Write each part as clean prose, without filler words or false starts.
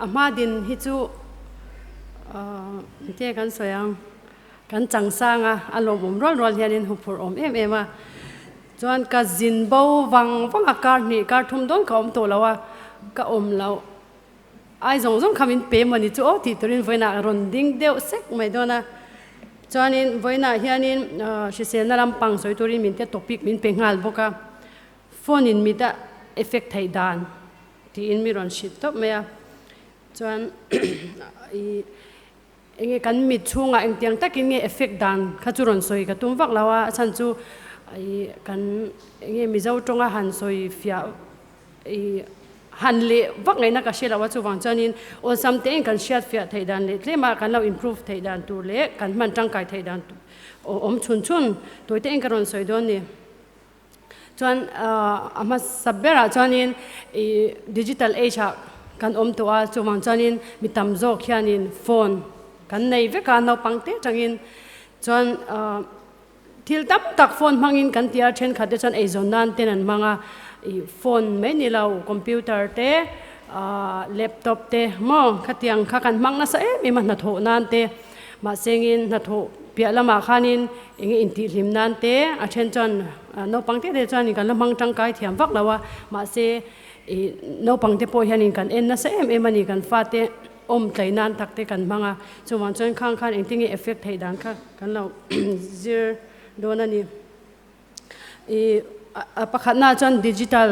A hma din hi chu engtia kan sawi ang, kan chang sang a, a lawmawm rual rual hianin huphurh awm em em a. Chuan ka zin bo vang vang a, kar hnih kar thum dawn ka awm tawh lo a, ka awm loh ai zawng zawng kha min pe mawni chu aw tih turin vawiinah rawn ding deuh sek mai dawn a. Chuanin vawiinah hianin hriselna lampang sawi turin min te topic min pe nghal bawk a, phone in mit a effect theih dan tiin mi rawn hrilh tawp mai a. Chuan ih enge kan mit chhungah engtiang takin nge effect dan kha chu rawn sawi ka tum vak lo a, a chhan chu ih kan enge Mizo tawnga han sawi fiah ih han leh vak ngaihna ka hre lo a, chuvang chuanin awlsam tein kan hriat fiah theih dan leh tlema kan lo improve theih dan tur leh kan hman tangkai theih dan awm chhun chhun tawi tein ka rawn sawi dawn a ni. Chuan a hmasa berah chuanin ih digital age ah kan awm tawh a, chuvang chuanin mi tam zawk hianin phone kan nei vek a naupang te atangin chuan thil tam tak phone hmangin kan ti a, thenkhat te chuan eizawn nan ten an hmang a, ih phone mai ni lo computer te ah laptop te maw khatiang kha kan hmang nasa em em a hnathawh nan te. Mahsengin hnathawh piah lamah khanin eng nge intihhlim nan te a then chuan naupang te te chuanin kan la hmang tangkai thiam vak lo a, mahse ih naupang te pawh hianin kan en nasa em em a ni, kan fate awm tlai nan tak te kan hmang a, chuvang chuan khang khan engtin nge effect theih dan kha kan lo zir dawn a ni. Ih a pakhatnaah chuan digital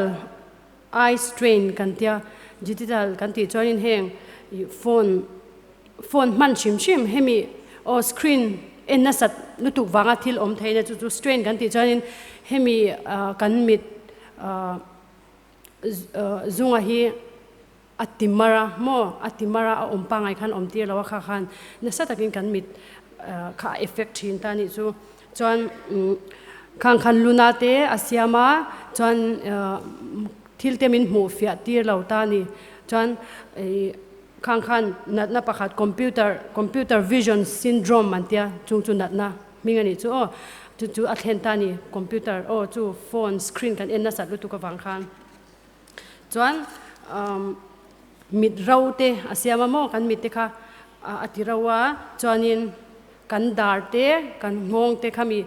eye strain kan tia, digital kan tih chuanin heng ih phone phone hman hrim hrim hemi aw screen en nasat lutuk vanga thil awm theihna chu chu strain kan tih chuanin hemi ah kan mit ah zunga hi a ti mar a maw a ti mar a a awm pangai khan awm tir lo a kha khan nasa takin kan mit kha a effect thin ta anih chu chuan khang khan luna te a siam a chuan thil te min hmuh fiah tir lo ta a ni chuan ih Khang khan natna pakhat computer computer vision syndrome an tia chung chu natna hming a nih chu aw chu chu a thlen ta a ni computer aw chu phone screen kan en nasat lutuk avang khan chuan umm mit ro te a siam a maw kan mit te kha a ti ro a chuanin Kan dar te, kan nghawng te kha mi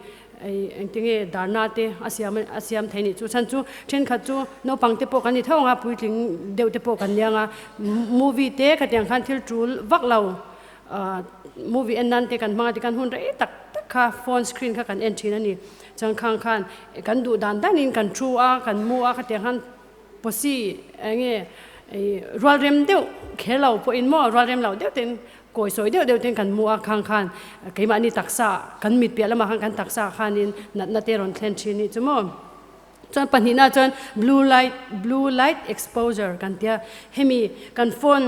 engtinge darna te a siam a siam thei nih chu. Chhan chu thenkhat chu naupang te pawh kan ni tho ang a, puitling deuh te pawh kan ni ang a, movie te khatiang khan thil tul vak lo movie en nan te kan hmang a tikhan hun rei tak tak kha phone screen kha kan en thin a ni. Chuan khang khan kan duh dan danin kan thu a, kan mu a khatiang khan posi enge rualrem deuh kher lo pawhin maw rualrem lo deuh ten Kawi sawi deuh deuh ten kan hmu a, khang khan keimahni taksa kan mit piah lamah khan kan taksa khanin natna te rawn thlen thin nih chu maw. Chuan pahnihna chuan blue light blue light exposure kan tia hemi kan phone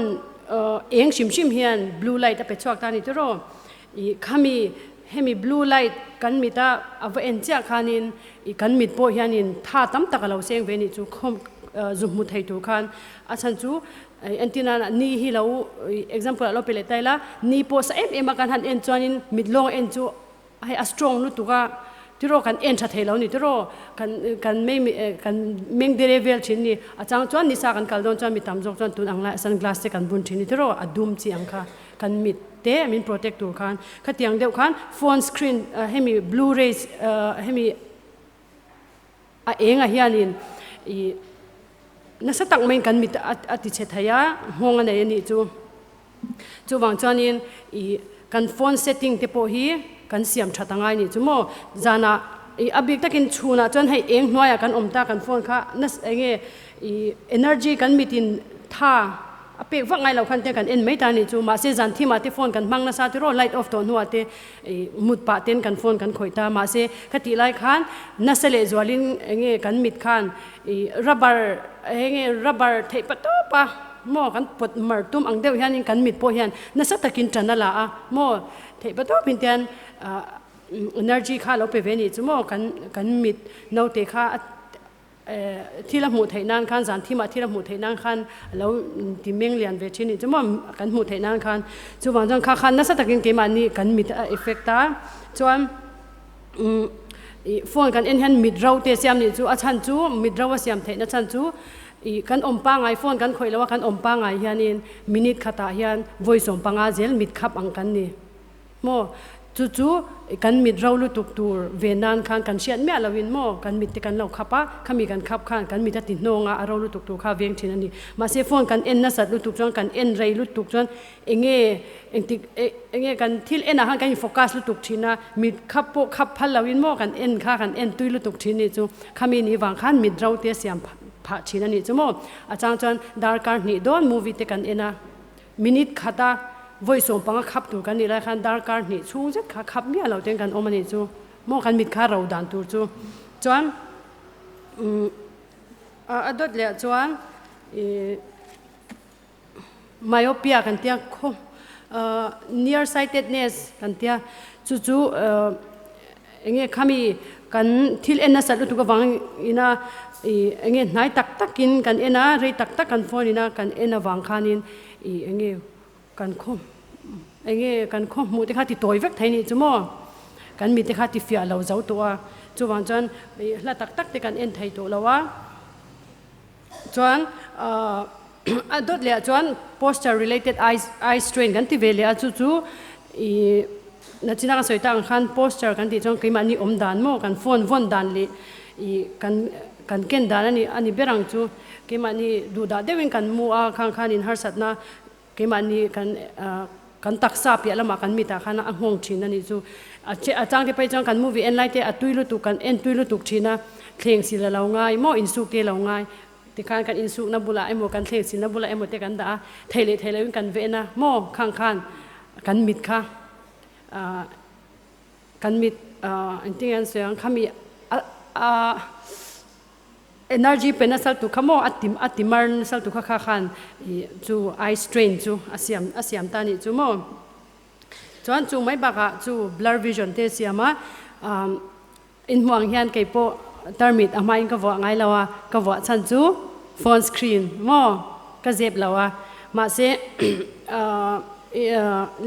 eng hrim hrim hian blue light a pe chhuak ta ni tiraw ih khami hemi blue light kan mit a a va en chiah khanin ih kan mit pawh hianin tha tam tak a lo seng ve nih chu khawm zu hmu thei tur khan a chhan chu Entir nana ni hi lo example ah lo pe leh ta ila, ni pawh sa em em a kan han en chuanin mit lawng en chu hei a strong lutuk a, tiraw kan en tha thei lo ni tiraw kan kan mei kan meng dere vel thin ni, a chang chuan ni sa kan kal dawn chuan mi tam zawk chuan tun ang lai sunglass te kan bun thin ni tiraw a dum chi ang kha kan mit te min protect tur khan khatiang deuh khan phone screen hemi blue rays hemi A engah hianin ih nasa tak maiin kan mit a ti chhe thei a, nghawng a nei a nih chu. Chuvang chuanin ih kan phone setting te pawh hi kan siam that a ngai nih chu maw. Zanah ih a bik takin chhunah chuan hei eng hnuaiah kan awm ta kan phone kha nasa enge ih energy kan mitin tha A pek vak ngai lo khan te kan en mai ta nih chu mahse zan thim ah te phone kan hmang nasa tiraw light off tawh hnuah te ih mut pah ten kan phone kan khawih ta mahse ka tih lai khan nasa leh zualin enge kan mit khan ih rubber enge rubber theih pa tawp a maw kan pawt mar tum ang deuh hianin kan mit pawh hian nasa takin tan a la a maw theih pa tawp in tian ah energy kha lo pe ve nih chu maw kan kan mit naute kha a Thil a hmuh theih nan khan zan thimah thil a hmuh theih nan khan a lo ti meng lian ve thin nih chu maw kan hmuh theih nan khan chuvang chuan kha khan nasa takin keimahni kan mit a effect a chuan ih phone kan en hian mit ro te a siam nih chu a chhan chu mit ro a siam theih na chhan chu. I kan awm pangai phone kan khawih lo a kan awm pangai hianin minute khatah hian vawi 15 zel mit khap ang kan ni. Maw? Chu chu kan mit ro lutuk tur ve nan khan kan hriat miah loin maw kan mit te kan lo khap a, khami kan khap khan kan mit a ti hnawng a, a ro lutuk tur kha a veng thin a ni. Mahse phone kan en nasat lutuk chuan kan en rei lutuk chuan enge engtik enge kan thil enah khan kan in focus lutuk thin a, mit khap pawh khap phal loin maw kan en kha kan en tui lutuk thin nih chu khami ni vang khan mit ro te a siam phah thin a nih chu maw. A chang chuan darkar hnih dawn movie te kan en a. Minute khata vawi 15 khap tur kan nih lai khan darkar hnih chhung zet kha khap miah loh ten kan awm a nih chu maw kan mit kha ro dan tur chu chuan umm a dawt leh ah chuan ih myopia kan tia khaw near sightedness kan tia chu chu eng nge khami kan thil en nasat lutuk avang ina ih eng nge hnai tak takin kan en a rei tak tak kan phone ina kan en avang khanin ih eng nge kan khaw eng nge kan khaw hmuh te kha ti tawi vek thei nih chu maw kan mi te kha ti fiah lo zo tawh a chuvang chuan ih hla tak tak te kan en thei tawh lo a chuan ah a dawt leh ah chuan posture related eye eye strain kan ti ve leh a chu chu ih Nachina ka sawi tak ang khan posture kan tih chuan keimahni awm dan maw kan phone vawn dan leh ih kan kan ken dan a ni a ni ber ang chu keimahni duhdah deuhin kan mu a khang khanin harsatna keimahni kan ah kan taksa piah lamah kan mitah khan a nghawng thin a nih chu a che a changte phei chuan kan movie en lai te a tui lutuk kan en tui lutuk thin a thleng sil a lo ngai maw insuk te a lo ngai tikhan kan insukna bulah emaw kan thleng silna bulah emaw te kan dah a thei leh thei loin kan vehna maw khang khan kan mit kha Kan mit engtin nge an sawi ang khami a energy pe nasal tu kha maw a ti a ti mar nasal tu kha kha khan ih chu eye strain chu a siam a siam ta anih chu maw chuan chu mai bakah chu blur vision te a siam a inhmuh ang hian kei pawh tarmit a hmain ka vuah ngai lo a ka vuah chhan chu phone screen maw ka zep lo a mahse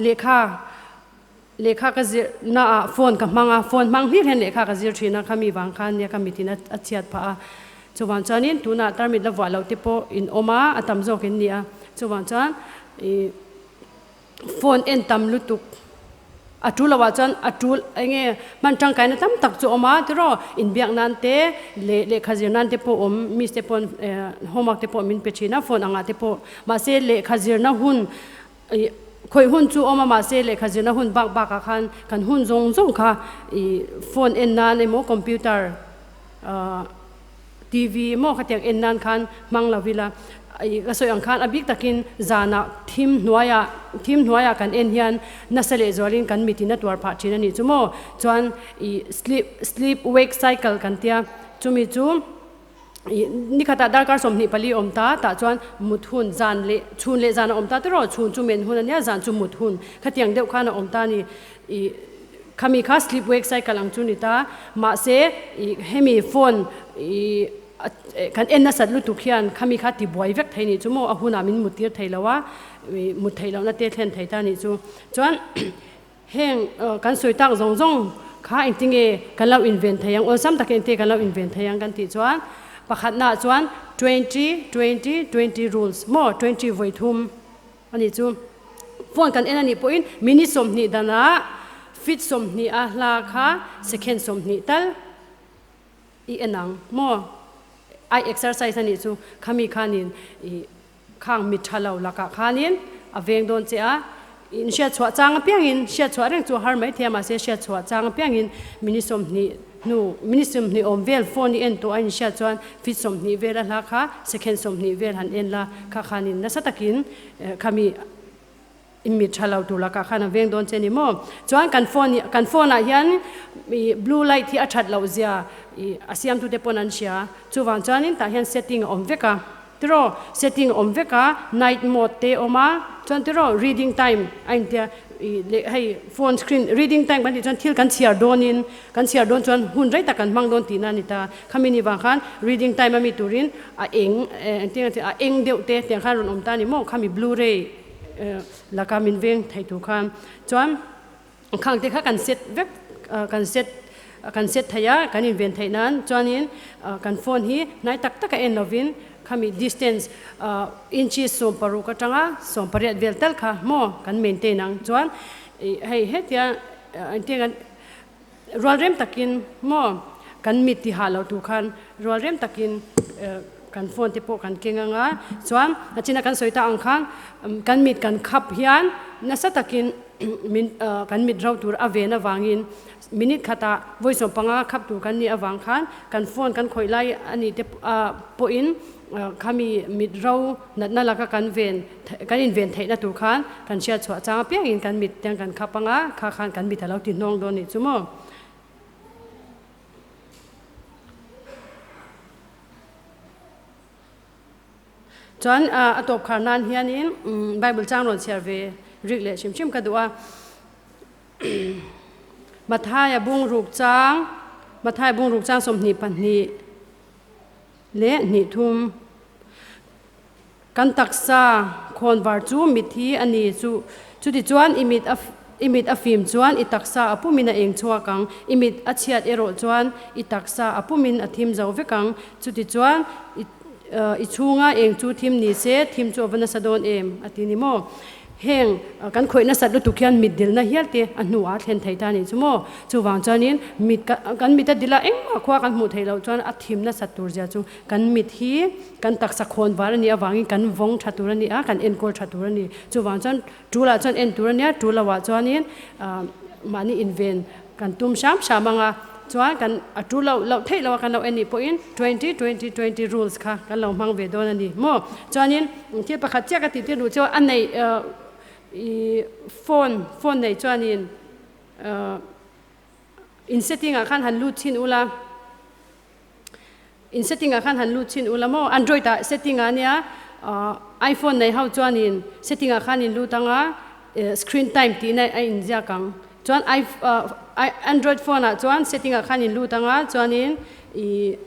lehkha Lehkha ka zir na ah phone ka hmang a, phone hmang hlir hian lehkha ka zir thin a, khami vang khan nia ka mitin a chhiat phah a. Chuvang chuanin tunah tarmit la vuah loh te pawh in awm a, a tam zawk in ni a. Chuvang chuan ih phone en tam lutuk a tul loh ah chuan a tul eng nge hman tangkaina tam tak chu a awm a tiraw inbiak nan te leh lehkha zir nan te pawh awm miss te pawn homework te pawh min pe thin a phone angah te pawh mahse lehkha zirna hun Ih khawih hun chu awm a mahse lehkha zirna hun bak bakah khan kan hun zawng zawng kha ih phone en nan emaw computer ah TV emaw khatiang en nan khan hmang lo ila ih ka sawi ang khan a bik takin zanah thim hnuaiah thim hnuaiah kan en hian nasa leh zualin kan mitin a tuar phah thin a nih chu maw chuan ih sleep sleep wake cycle kan tia chumi chu. Nikhatah darkar 24 awm ta, tah chuan mut hun zan leh chhun leh zan a awm ta tiraw, chhun chu men hun a nia, zan chu mut hun khatiang deuh khan a awm ta a ni. Ih khami kha sleep wake cycle ang chu ni ta, mahse ih hemi phone ih kan en nasat lutuk hian khami kha ti buai vek thei nih chu maw, a hunah min mut tir thei lo a, ih mut theih lohna te thlen thei ta nih chu. Chuan Heng kan sawi tak zawng zawng kha engtinge kan lo inven thei ang, awlsam takin engtinge kan lo inven thei ang kan tih chuan pakhatnaah chuan 20, 20, 20 rules maw 20 vawi thum a nih chu. Phone kan en a nih pawhin minute 20 danah feet 20 a hla kha second 20 tal i en ang maw ai exercise a nih chu khami khanin ih Khang mi tha lo lakah khanin a veng dawn che a, in hriatchhuah chang apiangin, hriatchhuah reng chu a har mai thei a, mahse hriatchhuah chang apiangin minute 20 hnu, minute 20 awm vel phone i en tawh a inhriat chuan feet 20 vel a hla kha second 20 vel han en la, kha khanin nasa takin khami I mit tha lo tur lakah khan a veng dawn che ni maw? Chuan kan phone kan phone ah hian ih blue light hi a that loh zia ih a siamtute pawn an hria. Chuvang chuanin tah hian setting a awm vek a, tiraw? Setting a awm vek a, night mode te a awm a, chuan tiraw reading time a intia ih leh hei phone screen reading time kan tih chuan thil kan chhiar dawnin kan chhiar dawn chuan hun rei tak kan hmang dawn tihna a ni ta. Khami ni vang khan reading time a mi turin a eng engtin a eng deuh te tiang khan rawn awm ta a ni maw? Khami blue ray laka min veng thei tur khan chuan khang te kha kan set vek kan set kan set thei a kan inven theih nan chuanin kan phone hi hnai tak tak a en lovin. Khami distance inches 16 atanga 18 vel tal kha maw kan maintain ang chuan hei hetia engtiang an rualrem takin maw kan mit ti hah loh tur khan rualrem takin kan phone te pawh kan keng anga chuan a china kan sawi ta ang khan kan mit kan khap hian nasa takin min kan mit ro tur a ven avangin minute khatah vawi 15 khap tur kan nih avang khan kan phone kan khawih lai a nih te pawhin khami mit ro natna laka kan ven kan inven theihna tur khan kan hriat chhuah chang apiangin kan mit te kan khap anga kha khan kan mit a lo ti hnawng dawn nih chu maw. Chuan a tawp khar nan hianin Bible chang rawn chhiar ve rik leh hrim hrim ka duh a. Mathaia bungruk chang Mathaia bungruk chang 22 leh hnih thum kan taksa khawnvar chu mithi a ni chu chuti chuan i mit a i mit a fim chuan i taksa a pumin a eng chhuak ang i mit a chhiat erawh chuan i taksa a pumin a thim zo vek ang chuti chuan i i chhunga eng chu thim ni se thim chu a va nasa dawn em a ti ni maw. Heng kan khawih nasat lutuk hian mit dilna hial te a hnuah a thlen thei ta a nih chu maw? Chuvang chuanin mit kan mit a dila engmah khua kan hmuh theih loh chuan a thim nasat tur zia chu kan mit hi kan taksa khawn var a nih avangin kan vawng tha tur a ni a, kan enkawl tha tur a ni. Chuvang chuan tulah chuan en tur a nia, tul loah chuanin mahni inven kan tum hram hram ang a, chuan kan a tul loh loh theih loh a kan lo en nih pawhin 20 20 20 rules kha kan lo hmang ve dawn a ni maw. Chuanin thil pakhat chiah ka tih tir duh chu a neih ih phone phone nei chuanin in setting ah khan han lut chhin ula in setting ah khan han lut chhin ula maw android ah setting ah nia iphone nei ho chuanin setting ah khan in lut anga screen time tih na a inziak ang chuan android phone ah chuan setting ah khan in lut anga chuanin ih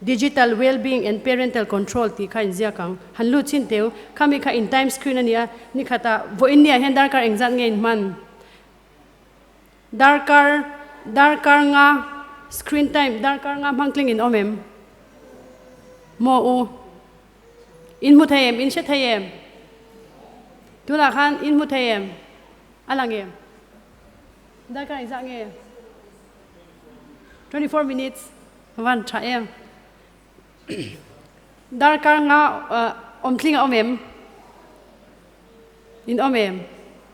digital wellbeing and parental control tih kha inziak ang han lut chhin teu khami kha in time screen ania nikhatah vawiin ni ah hian darkar engzat nge in hman. Darkar darkar nga screen time darkar nga hmang tling in awm em? Maw u? In hmu thei em? In hre thei em? Tunah khan in hmu thei em? A lang em? Darkar engzah nge? 24 minutes van tha em? Darkar nga awm tling a awm em? In awm em?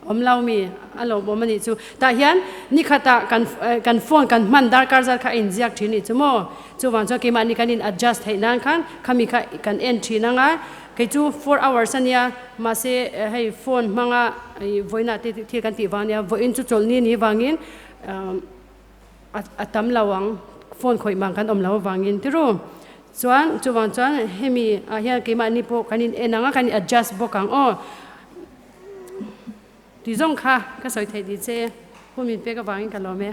Awm lo mi? A lawmawm a nih chu. Tah hian nikhatah kan kan phone kan hman darkar zat kha a inziak thin nih chu maw? Chuvang chuan keimahni kan in adjust theih nan khan khami kha kan en thin ang a, kei chu 4 hours a nia mahse hei phone hmanga vawiinah te thil kan tih vang nia vawiin chu chawlhni ni vangin a tam lo ang phone khawih mang kan awm lo avangin tiru. Chuan chuvang chuan hemi ah hian keimahni pawh kan in en ang a kan in adjust bawk ang aw tih zawng kha ka sawi theih ni che hun min pek avangin ka lawm e.